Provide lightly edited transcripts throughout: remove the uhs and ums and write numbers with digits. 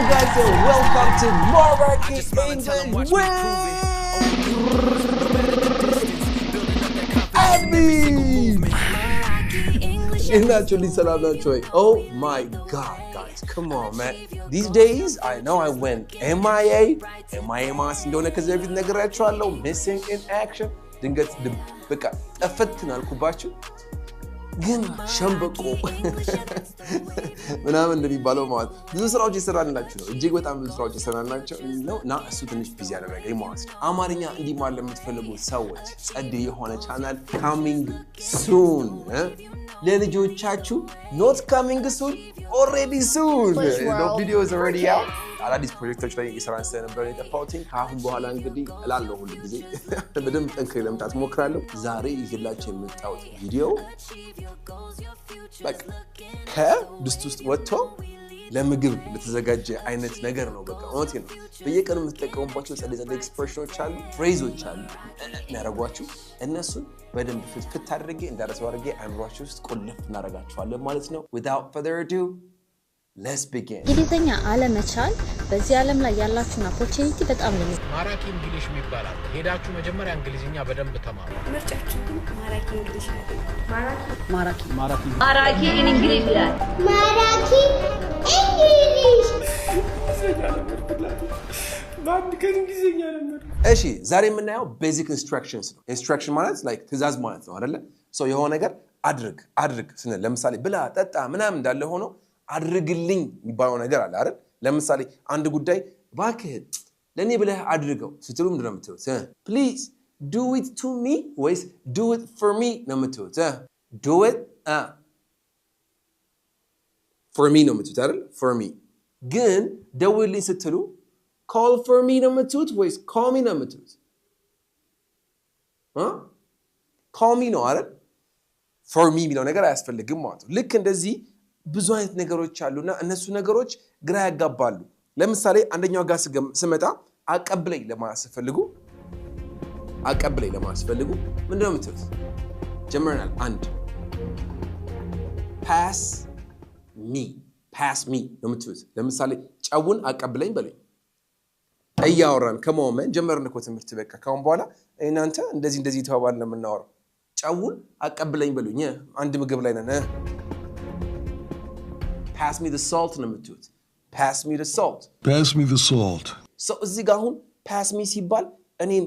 Guys, and welcome to Maraki English with Abby. እንዴት ናችሁ? ሰላም ናችሁ ወይ? Oh my God, guys, come on, man. These days, I know I went MIA. MIA ማለት እንደሆነ ከዚህ በፊት ነግሬያችኋለሁ። Missing in action. ድንገት በቃ ጠፈትን አልኩባችሁ። ግን ሸምበቆ ምናምን እንደሚባለው ማለት ብዙ ስራዎች የሰራንላችሁ ነው። እጅግ በጣም ብዙ ስራዎች የሰራንላቸው ነው እና እሱ ትንሽ busy ያደረገኝ ማለት ነው። አማርኛ እንዲማር ለምትፈልጉ ሰዎች ጸዴ የሆነ channel coming soon፣ ለልጆቻችሁ not coming soon, already soon, video is already out። አዳዲስ ፕሮጀክቶች ላይ እየሰራን ስለነበረ የጠፋሁት። ከአሁን በኋላ እንግዲህ እላለሁ ሁሉ ጊዜ በደንብ ጠንክሬ ለመምጣት እሞክራለሁ። ዛሬ ይዤላችሁ የመጣሁት ቪዲዮ በቃ ከድስት ውስጥ ወጥቶ ለምግብ ለተዘጋጀ አይነት ነገር ነው። በቃ እውነቴን ነው። በየቀኑ የምትጠቀሙባቸው ጸዴ ጸዴ expression ኦች አሉ፣ phrase ኦች አሉ የሚያደርጓችሁ። እነሱን በደንብ ፍትፍት አድርጌ እንዳረሰው አድርጌ አእምሯችሁ ውስጥ ቆልፍ እናደርጋችኋለን ማለት ነው። Without further ado, let's begin. እንግሊዝኛ አለመቻል በዚህ ዓለም ላይ ያላችሁን opportunity በጣም limit ማራኪ English የሚባል አለ። ሄዳችሁ መጀመሪያ እንግሊዝኛ በደንብ ተማሩ። ምርጫችሁ ግን ማራኪ English ነው። ማራኪ ማራኪ English ይላል። ማራኪ English። በአንድ ቀን እንግሊዝኛ ነበር። እሺ፣ ዛሬ የምናየው basic instructions ነው። Instruction ማለት like ትእዛዝ ማለት ነው አይደለ? So የሆነ ነገር አድርግ አድርግ ስንል፣ ለምሳሌ ብላ፣ ጠጣ ምናምን እንዳለ ሆኖ አድርግልኝ የሚባለው ነገር አለ አይደል? ለምሳሌ አንድ ጉዳይ እባክህ ለእኔ ብለህ አድርገው ስትሉ ምንድን ነው የምትሉት? Please do it to me ወይስ do it for me ነው የምትሉት? Do it for me ነው የምትሉት አይደል? For me። ግን ደውልልኝ ስትሉ call for me ነው የምትሉት ወይስ call me ነው የምትሉት? Call me ነው አይደል? For me የሚለው ነገር አያስፈልግም ማለት ነው። ልክ እንደዚህ ብዙ አይነት ነገሮች አሉና እነሱ ነገሮች ግራ ያጋባሉ። ለምሳሌ አንደኛው ጋር ስመጣ አቀብለኝ ለማለት ስፈልጉ ምንድን ነው የምትሉት? ጀምረናል። አንድ pass me፣ pass me ነው የምትሉት። ለምሳሌ ጨውን አቀብለኝ በሉኝ። እያወራን ከመሆመን ጀመርን እኮ ትምህርት። በቃ ካሁን በኋላ እናንተ እንደዚህ እንደዚህ ተባባልን ነው የምናወራው። ጨውን አቀብለኝ በሉኝ። አንድ ምግብ ላይ ነን። Pass me salt ነው የምትሉት። Pass me salt. Pass me the salt. So እዚህ ጋር አሁን pass me ሲባል እኔን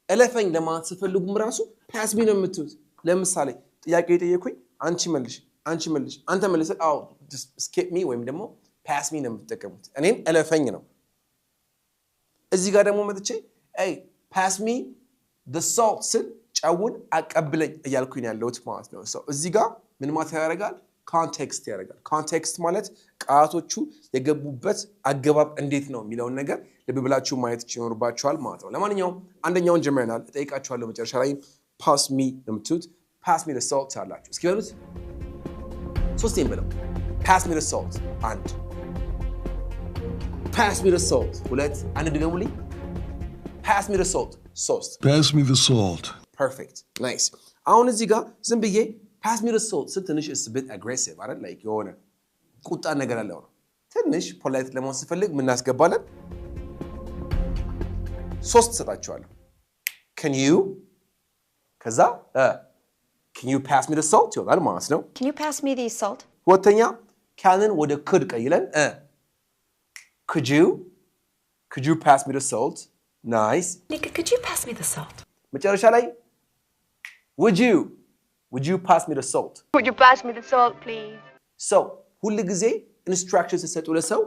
እለፈኝ ለማለት ስፈልጉም ራሱ pass me ነው የምትሉት። ለምሳሌ ጥያቄ የጠየኩኝ አንቺ መልሽ፣ አንቺ መልሽ፣ አንተ መልስ፣ አዎ skip me ወይም ደግሞ pass me ነው የምትጠቀሙት። እኔን እለፈኝ ነው። እዚህ ጋር ደግሞ መጥቼ pass me salt ስል ጨውን አቀብለኝ እያልኩኝ ያለሁት ማለት ነው። So እዚህ ጋር ምን matter ያደርጋል? Context ያደርጋል። Context ማለት ቃላቶቹ የገቡበት አገባብ እንዴት ነው የሚለውን ነገር ልብ ብላችሁ ማየት ይኖርባችኋል ማለት ነው። ለማንኛውም አንደኛውን ጀምረናል። እጠይቃችኋለሁ መጨረሻ ላይ። Pass me ነው የምትሉት። Pass me salt አላችሁ። እስኪ በሉት፣ ሶስቴም ብለው። Pass me salt አንድ፣ pass me salt ሁለት፣ አንድ ድገሙልኝ። Pass me salt ሶስት። Pass me the salt. Perfect, nice። አሁን እዚህ ጋር ዝም ብዬ pass me salt ስል ትንሽ it's bit aggressive አይደል? Like የሆነ ቁጣ ነገር አለው ነው። ትንሽ polite ለመሆን ስፈልግ ምን እናስገባለን? ሶስት እሰጣችኋለሁ። Can you፣ ከዛ can you pass me salt ይሆናል ማለት ነው። Can you pass me the salt? ሁለተኛ can ን ወደ could ቀይለን could you pass me salt? Nice. Nika, could you pass me the salt? መጨረሻ ላይ would you pass me salt? Would you pass me the salt, please? So ሁል ጊዜ instruction ስትሰጡ ለሰው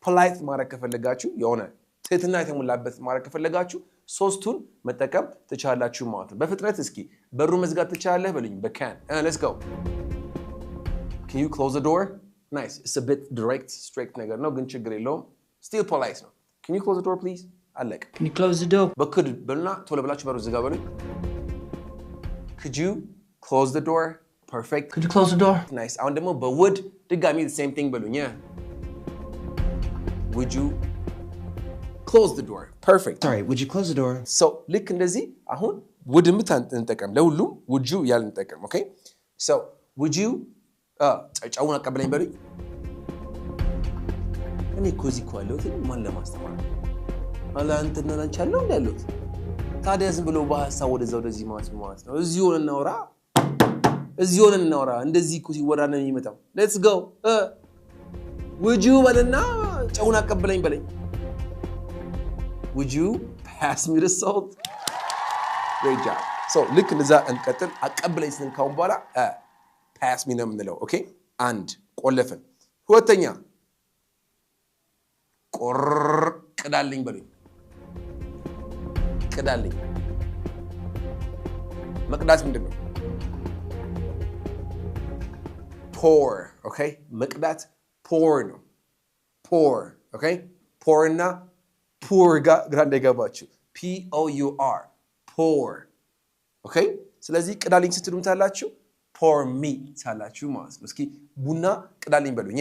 polite ማድረግ ከፈለጋችሁ፣ የሆነ ትህትና የተሞላበት ማድረግ ከፈለጋችሁ ሶስቱን መጠቀም ትችላላችሁ ማለት ነው። በፍጥነት እስኪ በሩ መዝጋት ትችላለህ በሉኝ። በ can, let's go. Can you close the door? Nice. It's a bit direct, straight ነገር ነው ግን ችግር የለውም። Still polite ነው። Can you close the door, please? አለቀ። Can you close the door? በ could በሉና ቶሎ ብላችሁ በሩ ዝጋ በሉኝ። Could you close the door? Perfect. Could you close the door? Nice. አሁን ደግሞ በ would ድጋሚ same thing በሉኝ። Would you close the door? Perfect. Sorry, would you close the door? So ልክ እንደዚህ አሁን would ምት እንጠቀም፣ ለሁሉም would you እያልን እንጠቀም። Okay, so would you ጨውን አቀብለኝ በሉኝ። እኔ እኮ እዚህ እኮ ያለሁት ማን ለማስተማር ነው? አንተና አንቺ ያለው እንደ ያለሁት ታዲያ ዝም ብሎ በሀሳብ ወደዛ ወደዚህ ማለት ማለት ነው። እዚህ ሆነን እናውራ፣ እዚህ ሆነን እናውራ። እንደዚህ እኮ ሲወራ ነው የሚመጣው። Let's go. Would you በልና ጨውን አቀብለኝ በለኝ። Would you pass me the salt? Great job. So ልክ እንደዛ እንቀጥል። አቀብለኝ ስንል ካሁን በኋላ pass me ነው የምንለው። Okay፣ አንድ ቆለፍን። ሁለተኛ ቆር ቅዳልኝ በሉኝ። ቅዳልኝ። መቅዳት ምንድን ነው? Pour. Okay፣ መቅዳት pour ነው። Pour. Okay፣ pour እና poor ጋር ግራ እንዳይገባችሁ፣ POUR, pour. Okay። ስለዚህ ቅዳልኝ ስትሉ ምን ትላላችሁ? Pour me ትላላችሁ ማለት ነው። እስኪ ቡና ቅዳልኝ በሉኝ።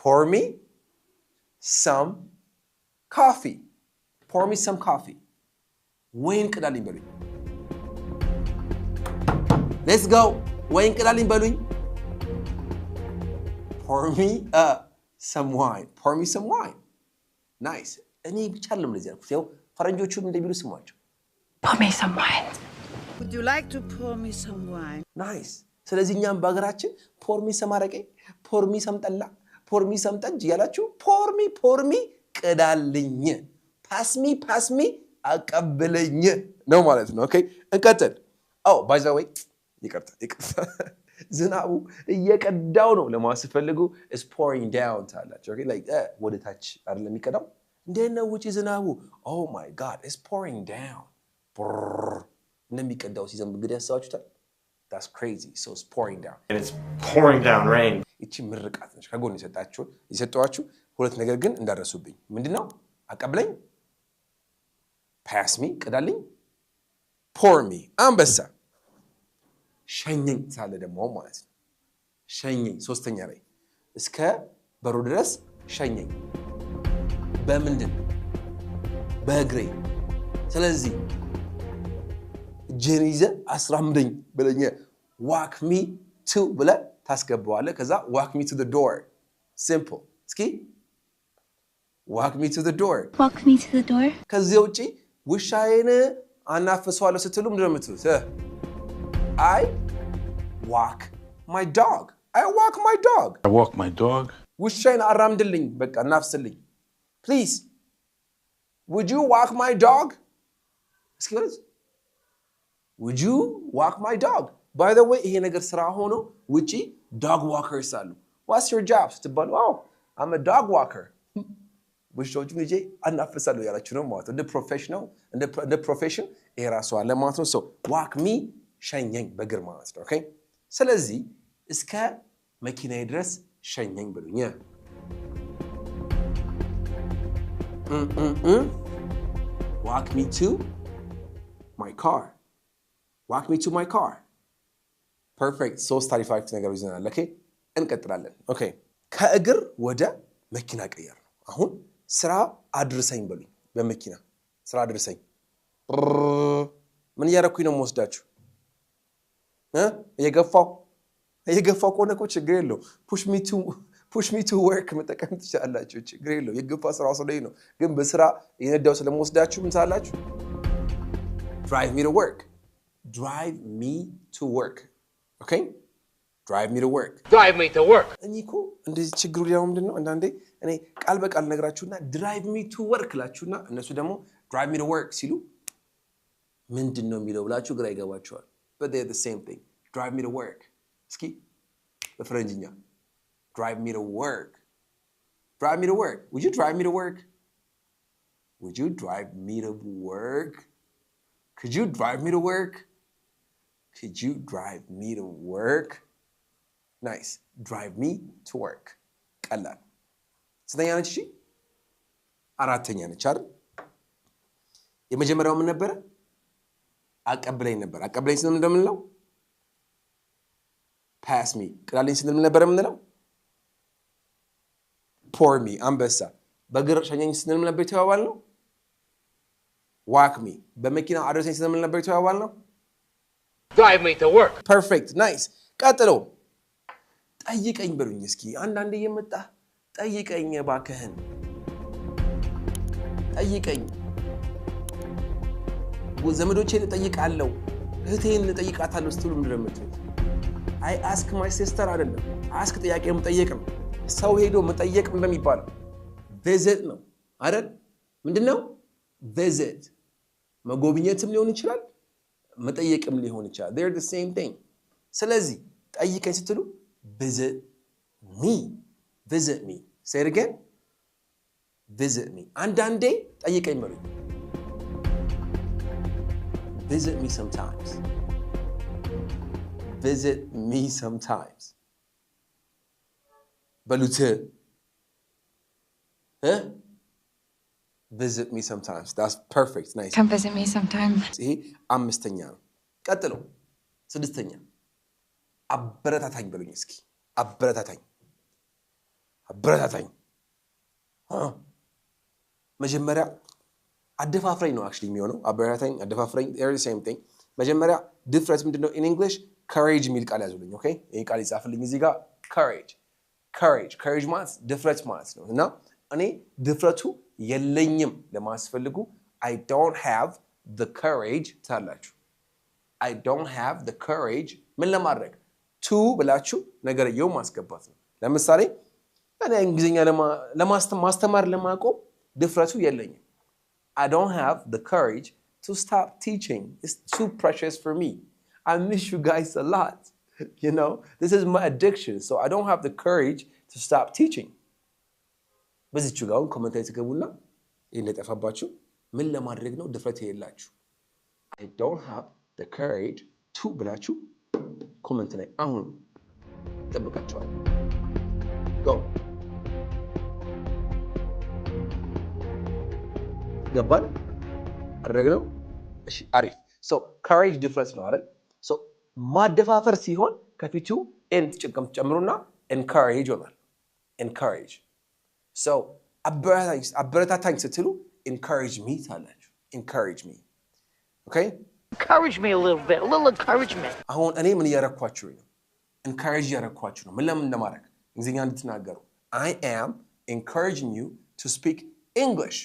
Pour me some coffee. Pour me some coffee. ወይን ቅዳልኝ በሉኝ። Let's go. ወይን ቅዳልኝ በሉኝ። Pour me some wine. Pour me some wine. Nice. እኔ ብቻ አይደለም እንደዚህ ያልኩት፣ ያው ፈረንጆቹም እንደሚሉ ስሟቸው። Pour me some wine. Would you like to pour me some wine? Nice. ስለዚህ እኛም በሀገራችን pour me some አረቄ፣ pour me some ጠላ፣ pour me some ጠጅ እያላችሁ pour me, pour me ቅዳልኝ፣ pass me, pass me አቀብለኝ ነው ማለት ነው። Okay፣ እንቀጥል። Oh, by the way፣ ይቅርታ ይቅርታ፣ ዝናቡ እየቀዳው ነው ለማለት ስትፈልጉ "It's pouring down" ትላላችሁ። Okay, like ወደ ታች አይደለም የሚቀዳው። እንዴት ነው ውጪ ዝናቡ? Oh my God, it's pouring down. እንደሚቀዳው ሲዘንብ እንግዲህ ያስባችሁታል። That's crazy. So it's pouring down. And it's pouring down rain. ይቺ ምርቃት ነች ከጎን የሰጠኋችሁ። ሁለት ነገር ግን እንዳረሱብኝ ምንድን ነው? አቀብለኝ pass me፣ ቅዳልኝ pour me። አንበሳ። ሸኘኝ ሳለ ደግሞ ማለት ነው፣ ሸኘኝ ሶስተኛ ላይ እስከ በሩ ድረስ ሸኘኝ። በምንድን? በእግሬ። ስለዚህ እጅህን ይዘህ አስራምደኝ ብለኝ "walk me to" ብለህ ታስገባዋለህ። ከዛ "Walk me to the door." Simple. እስኪ "Walk me to the door." Walk me to the door. ከዚያ ውጪ ውሻዬን አናፍሰዋለሁ ስትሉ ምንድን ነው የምትሉት? I walk my dog. I walk my dog. I walk my dog. ውሻዬን አራምድልኝ፣ በቃ እናፍስልኝ። Please, would you walk my dog? እስኪ በሉት፣ "Would you walk my dog?" By the way, ይሄ ነገር ስራ ሆኖ ውጪ dog walkers አሉ። "What's your job?" ስትባሉ "Oh, I'm a dog walker." ውሻዎቹን ይዤ አናፍሳለሁ ያላችሁ ነው ማለት ነው። እንደ professional፣ እንደ profession ይሄ ራሱ አለ ማለት ነው። So walk me ሸኘኝ በእግር ማለት ነው። Okay፣ ስለዚህ እስከ መኪናዬ ድረስ ሸኘኝ ብሉኝ። Walk me to my car. Walk me to my car. Perfect. ሶስት አሪፍ አሪፍ ነገሮች ይዘናል። Okay፣ እንቀጥላለን። Okay፣ ከእግር ወደ መኪና ቀየር ነው። አሁን ስራ አድርሰኝ በሉኝ። በመኪና ስራ አድርሰኝ። ምን እያደረኩኝ ነው የምወስዳችሁ? እየገፋው እየገፋው ከሆነ እኮ ችግር የለው፣ "Push me to work" መጠቀም ትችላላችሁ። ችግር የለው፣ የገፋ ስራ ስለኝ ነው። ግን በስራ እየነዳው ስለምወስዳችሁ ምን ትላላችሁ? Drive me to work. Drive me to work. Okay, drive me to work. Drive me to work. እኔ እኮ እንደዚህ ችግሩ ሌላው ምንድን ነው? አንዳንዴ እኔ ቃል በቃል ነግራችሁና "Drive me to work" ላችሁና እነሱ ደግሞ "Drive me to work" ሲሉ ምንድን ነው የሚለው ብላችሁ ግራ ይገባችኋል። But they're the same thing. Drive me to work. እስኪ በፈረንጅኛ "Drive me to work." Drive me to work. Would you drive me to work? Would you drive me to work? Could you drive me to work? Could you drive me to work? Nice. Drive me to work. ቀላል። ስንተኛ ነች? እሺ፣ አራተኛ ነች አይደል? የመጀመሪያው ምን ነበረ? አቀብለኝ ነበር። አቀብለኝ ስንል እንደምንለው pass me። ቅዳልኝ ስንል ምን ነበር የምንለው? Pour me። አንበሳ። በእግር ሸኘኝ ስንል ምን ነበር የተባባልነው? Walk me። በመኪና አድርሰኝ ስንል ምን ነበር የተባባልነው? Drive me to work. Perfect, nice። ቀጥሎ ጠይቀኝ በሉኝ እስኪ። አንዳንዴ እየመጣ ጠይቀኝ እባክህን፣ ጠይቀኝ፣ ዘመዶቼን እጠይቃለሁ፣ እህቴን እጠይቃታለሁ ስትሉ ምንድን ነው የምትሉት? I ask my sister አይደለም። Ask ጥያቄ መጠየቅ ነው። ሰው ሄዶ መጠየቅ እንደሚባለው visit ነው አይደል? ምንድን ነው visit? መጎብኘትም ሊሆን ይችላል፣ መጠየቅም ሊሆን ይችላል። They're the same thing። ስለዚህ ጠይቀኝ ስትሉ visit me፣ visit me። Say it again፣ visit me። አንዳንዴ ጠይቀኝ በሉኝ። Visit me sometimes. Visit me sometimes. በሉት እ visit me sometimes. That's perfect. Nice. Come visit me sometime. ይሄ አምስተኛ ነው። ቀጥሎ ስድስተኛ አበረታታኝ በሉኝ እስኪ። አበረታታኝ፣ አበረታታኝ። መጀመሪያ አደፋፍረኝ ነው actually የሚሆነው። አበረታታኝ፣ አደፋፍረኝ they're the same thing። መጀመሪያ ድፍረት ምንድን ነው? In English courage የሚል ቃል ያዙልኝ። Okay፣ ይሄ ቃል ይጻፍልኝ እዚህ ጋር courage። Courage፣ courage ማለት ድፍረት ማለት ነው። እና እኔ ድፍረቱ የለኝም ለማስፈልጉ I don't have the courage ትላላችሁ። I don't have the courage ምን ለማድረግ? To ብላችሁ ነገርየው ማስገባት ነው። ለምሳሌ እኔ እንግሊዝኛ ማስተማር ለማቆም ድፍረቱ የለኝም። I don't have the courage to stop teaching. It's too precious for me. I miss you guys a lot. You know, this is my addiction. So I don't have the courage to stop teaching. በዚቹ ጋር አሁን comment ላይ ትገቡና ይህ እንደጠፋባችሁ ምን ለማድረግ ነው ድፍረት የሌላችሁ? I don't have the courage to ብላችሁ comment ላይ አሁን ይጠብቃችኋል። Go። ገባን አደረግነው። እሺ አሪፍ። So courage ድፍረት ነው አይደል? So ማደፋፈር ሲሆን ከፊቱ en ጭቅም ጨምሩና encourage ይሆናል። Encourage። So አበረታታኝ ስትሉ encourage me ትላላችሁ። Encourage me። Okay። Encourage me a little bit, a little encouragement. አሁን እኔ ምን እያረኳችሁ ነው? Encourage እያረኳችሁ ነው። ምን ለምን ለማድረግ? እንግሊዝኛ እንድትናገሩ። I am encouraging you to speak English።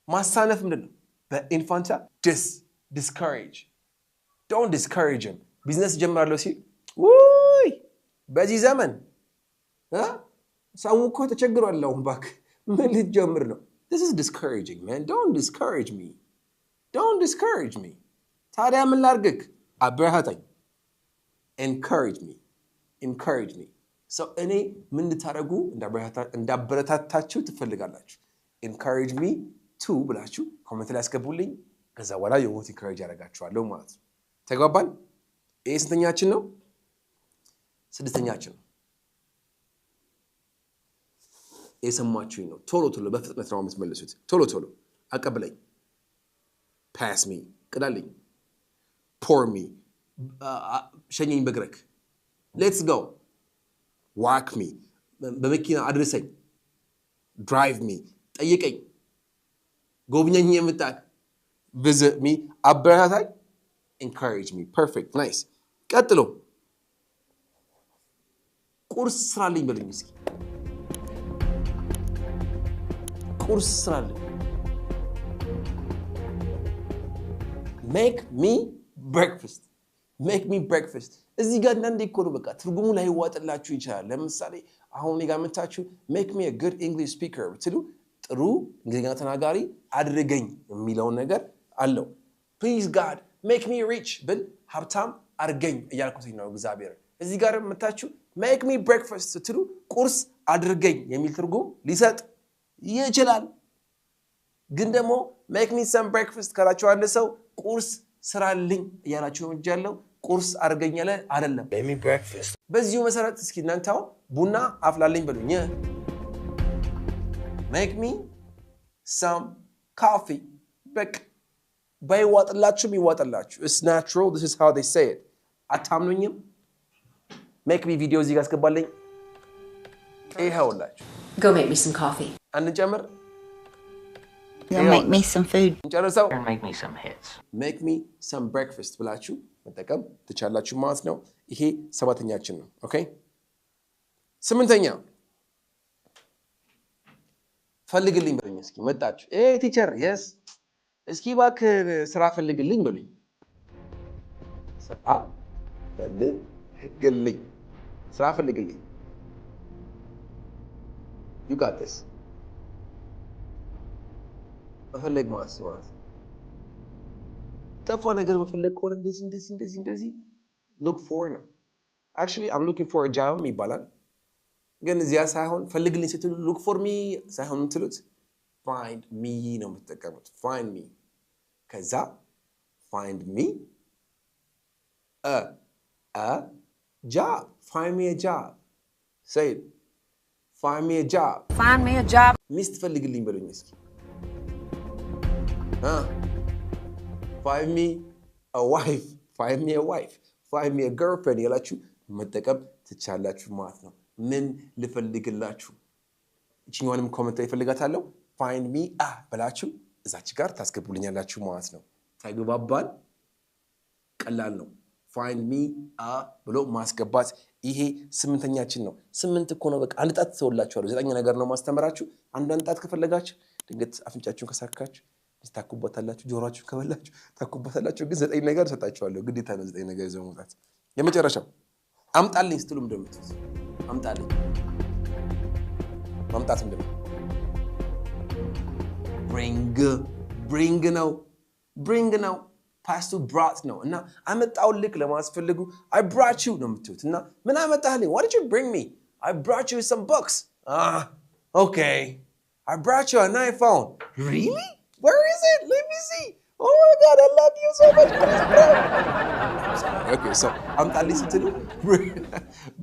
ማሳነፍ ምንድን ነው? በ en ፋንታ dis፣ discourage። Don't discourage him። ቢዝነስ ጀምራለሁ ሲል ውይ በዚህ ዘመን ሰው እኮ ተቸግሯል። አሁን እባክህ ምን ልትጀምር ነው? This is discouraging, man. Don't discourage me. Don't discourage me. ታዲያ ምን ላድርግህ? አበረታታኝ። Encourage me. Encourage me. So እኔ ምን እንድታደርጉ እንዳበረታታችሁ ትፈልጋላችሁ? Encourage me to ብላችሁ comment ላይ ያስገቡልኝ። ከዛ በኋላ የሞት encourage ያደርጋችኋለሁ ማለት ነው። ተግባባን? ይሄ ስንተኛችን ነው? ስድስተኛችን ነው። የሰማችሁኝ ነው። ቶሎ ቶሎ በፍጥነት ነው የምትመልሱት። ቶሎ ቶሎ አቀብለኝ፣ pass me፣ ቅዳልኝ፣ pour me፣ ሸኘኝ በእግረክ፣ let's go፣ walk me፣ በመኪና አድርሰኝ፣ drive me፣ ጠይቀኝ፣ ጎብኘኝ የምጣክ visit me፣ አበረታታኝ፣ encourage me። Perfect, nice። ቀጥሎ ቁርስ ስራልኝ በሉኝ እስኪ። ቁርስ ስራልኝ። Make me breakfast. Make me breakfast። እዚህ ጋር አንዳንዴ እኮ ነው በቃ ትርጉሙ ላይዋጥላችሁ ይችላል። ለምሳሌ አሁን እኔ ጋር መታችሁ "Make me good English speaker" ብትሉ ጥሩ እንግሊዝኛ ተናጋሪ አድርገኝ የሚለውን ነገር አለው። "Please God, make me rich" ብል ሀብታም አድርገኝ እያልኩት ነው እግዚአብሔር። እዚህ ጋር መታችሁ "Make me breakfast" ስትሉ ቁርስ አድርገኝ የሚል ትርጉም ሊሰጥ ይችላል። ግን ደግሞ "Make me some breakfast" ካላችሁ አንድ ሰው ቁርስ ስራልኝ እያላችሁ ነው እንጂ ያለው ቁርስ አድርገኝ ያለ አይደለም። በዚሁ መሰረት እስኪ እናንተ አሁን ቡና አፍላልኝ በሉኝ። Make me some coffee። በቃ ባይዋጥላችሁም ይዋጥላችሁ። It's natural. This is how they say it። አታምኑኝም? Make me ቪዲዮ እዚህ ጋር አስገባልኝ። ይኸውላችሁ። Go make me some coffee. አንድ ጨምር። You'll make me some food. እንጨርሰው። Make me some hits. "Make me some breakfast" ብላችሁ መጠቀም ትቻላችሁ ማለት ነው። ይሄ ሰባተኛችን ነው። Okay፣ ስምንተኛ ፈልግልኝ በሉኝ እስኪ። መጣችሁ፣ teacher yes፣ እስኪ እባክህ ስራ ፈልግልኝ በሉኝ። ስራ ፈልግልኝ፣ ስራ ፈልግልኝ። You got this። መፈለግ ማለት ጠፋ ነገር መፈለግ ከሆነ እንደዚህ እንደዚህ እንደዚህ እንደዚህ look for ነው። Actually I'm looking for job ም ይባላል። ግን እዚያ ሳይሆን ፈልግልኝ ስትሉ look for me ሳይሆን የምትሉት find me ነው የምትጠቀሙት። Find me፣ ከዛ find me a job, find me job, say find me job. Find me a job. ሚስት ፈልግልኝ በሉኝ እስኪ። Find me a wife, find me a wife, find me a girlfriend ያላችሁ መጠቀም ትቻላችሁ ማለት ነው። ምን ልፈልግላችሁ? ይችኛዋንም comment ላይ እፈልጋታለሁ። Find me a ብላችሁ እዛች ጋር ታስገቡልኛላችሁ ማለት ነው። ተግባባን? ቀላል ነው። Find me a ብሎ ማስገባት። ይሄ ስምንተኛችን ነው። ስምንት እኮ ነው። በቃ አንድ ጣት ተወላችኋለሁ። ዘጠኝ ነገር ነው ማስተምራችሁ። አንዷን ጣት ከፈለጋችሁ ድንገት አፍንጫችሁን ከሳካችሁ ታኩበታላችሁ፣ ጆሮአችሁን ከበላችሁ ታኩበታላችሁ። ግን ዘጠኝ ነገር እሰጣችኋለሁ። ግዴታ ነው ዘጠኝ ነገር ይዘው መውጣት። የመጨረሻው አምጣልኝ ስትሉ ምንድን ነው የምትሉት? አምጣልኝ፣ ማምጣት ምንድን ነው? Bring፣ bring ነው፣ bring ነው። Past ኡ brought ነው እና አመጣሁልህ ለማስፈልጉ I brought you ነው የምትሉት። እና ምን አመጣህልኝ? What did you bring me? I brought you some books. Ah, okay. I brought you an iPhone. Really? Where is it? Let me see. Oh my God, I love you so much. Okay, so አምጣልኝ ስትሉ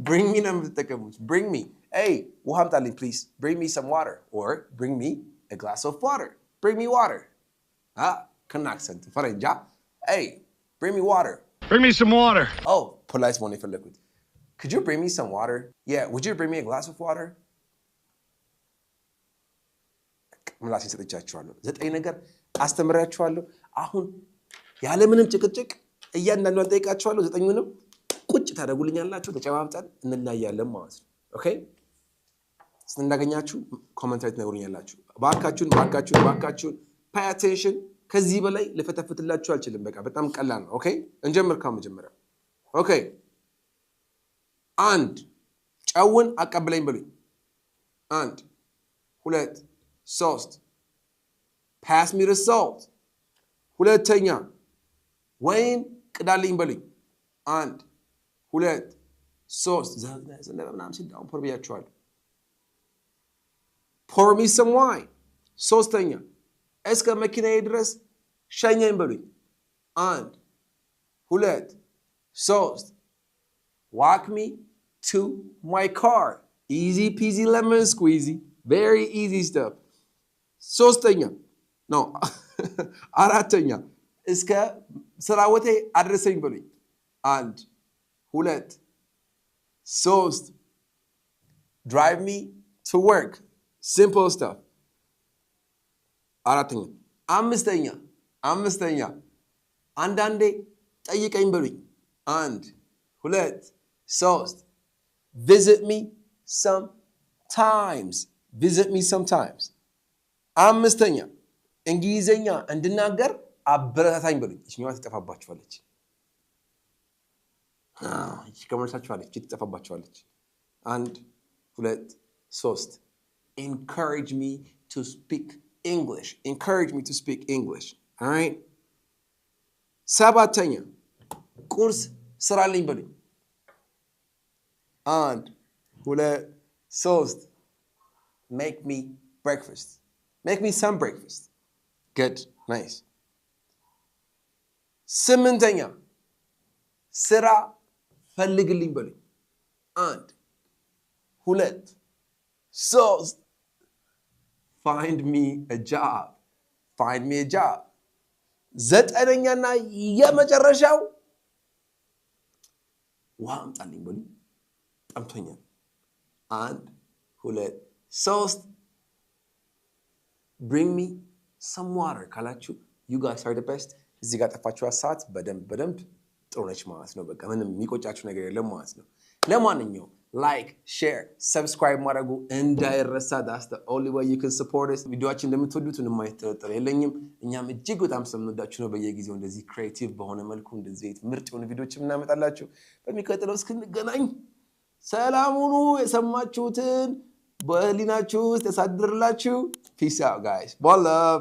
bring me ነው የምትጠቀሙት። Bring me. Hey, ውሃ አምጣልኝ please. Bring me some water or bring me a glass of water. Bring me water. Ah, ከነ accent ፈረንጃ። Hey, bring me water. Bring me some water. Oh, polite መሆን የፈለግኩት። Could you bring me some water? Yeah, would you bring me a glass of water? ምላሴን ሰጥቻችኋለሁ። ዘጠኝ ነገር አስተምሬያችኋለሁ። አሁን ያለምንም ጭቅጭቅ እያንዳንዷን ጠይቃችኋለሁ። ዘጠኙንም ቁጭ ታደርጉልኛላችሁ። ተጨባብጠን እንለያያለን ማለት ነው። Okay፣ ስንዳገኛችሁ comment ላይ ትነግሩኛላችሁ። ባካችሁን፣ ባካችሁን፣ ባካችሁን pay attention። ከዚህ በላይ ልፈተፍትላችሁ አልችልም። በቃ በጣም ቀላል ነው። Okay፣ እንጀምር ከመጀመሪያው። Okay፣ አንድ፣ ጨውን አቀብለኝ በሉኝ። አንድ፣ ሁለት፣ ሶስት። Pass me the salt። ሁለተኛ፣ ወይን ቅዳልኝ በሉኝ። አንድ፣ ሁለት፣ ሶስት። ዘነበ ምናምን ሲል down pour ብያችኋለሁ። Pour me some wine። ሶስተኛ፣ እስከ መኪናዬ ድረስ ሸኘኝ በሉኝ። አንድ፣ ሁለት፣ ሶስት። Walk me to my car. Easy peasy lemon squeezy. Very easy stuff። ሶስተኛ no፣ አራተኛ፣ እስከ ስራ ቦታዬ አድርሰኝ በሉኝ። አንድ፣ ሁለት፣ ሶስት። Drive me to work. Simple stuff። አራተኛ። አምስተኛ፣ አምስተኛ፣ አንዳንዴ ጠይቀኝ በሉኝ። አንድ፣ ሁለት፣ ሶስት። Visit me sometimes. Visit me sometimes። አምስተኛ፣ እንግሊዘኛ እንድናገር አበረታታኝ በሉኝ። ይችኛዋ ትጠፋባችኋለች። ይቺ ከመርሳችኋለች፣ ይቺ ትጠፋባችኋለች። አንድ፣ ሁለት፣ ሶስት። Encourage me to speak English. Encourage me to speak English. All right። ሰባተኛ፣ ቁርስ ስራልኝ በሉኝ። አንድ፣ ሁለት፣ ሶስት። Make me breakfast. Make me some breakfast. Good, nice። ስምንተኛ፣ ስራ ፈልግልኝ በሉኝ። አንድ፣ ሁለት፣ ሶስት። Find me a job. Find me a job። ዘጠነኛና የመጨረሻው ውሃ አምጣልኝ በሉኝ፣ ጠምቶኛል። አንድ፣ ሁለት፣ ሶስት። Bring me some water ካላችሁ you guys are the best። እዚህ ጋር ጠፋችኋት ሰዓት በደንብ በደንብ ጥሩ ነች ማለት ነው። በቃ ምንም የሚቆጫችሁ ነገር የለም ማለት ነው። ለማንኛውም Like፣ share፣ subscribe ማድረጉ እንዳይረሳ። That's the only way you can support us። ቪዲዮአችን እንደምትወዱት ምንም አይነት ጥርጥር የለኝም። እኛም እጅግ በጣም ስለምንወዳችሁ ነው በየጊዜው እንደዚህ creative በሆነ መልኩ እንደዚህ አይነት ምርጥ የሆኑ ቪዲዮዎች የምናመጣላችሁ። በሚቀጥለው እስክንገናኝ ሰላም ሁኑ። የሰማችሁትን በህሊናችሁ ውስጥ ያሳድርላችሁ። Peace out, guys. One love.